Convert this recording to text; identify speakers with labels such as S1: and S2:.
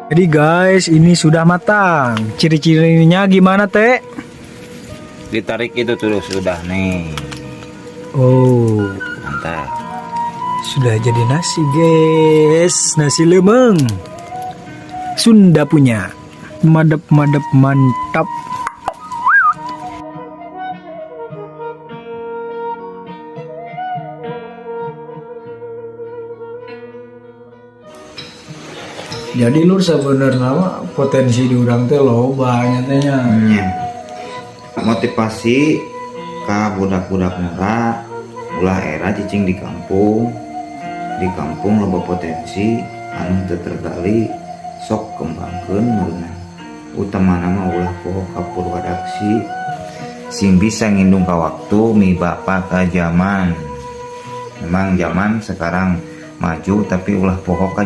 S1: Jadi guys, ini sudah matang. Ciri-cirinya gimana, Teh?
S2: Ditarik itu terus udah nih.
S1: Oh,
S2: Mantap.
S1: Sudah jadi nasi, guys. Nasi lemeng. Sunda punya. Madep-madep mantap. Jadi lur, sebenarnya mah potensi di urang teh loba nyatanya.
S2: Nya. Motivasi ka budak-budak ngora, ulah era cicing di kampung. Di kampung loba potensi anu teu tergali, sok kembangkeun meureunan. Utamana mah ulah poho ka purwadaksi, sing bisa ngindung ka waktu, mibapa ka zaman. Memang zaman sekarang maju, tapi ulah poho ka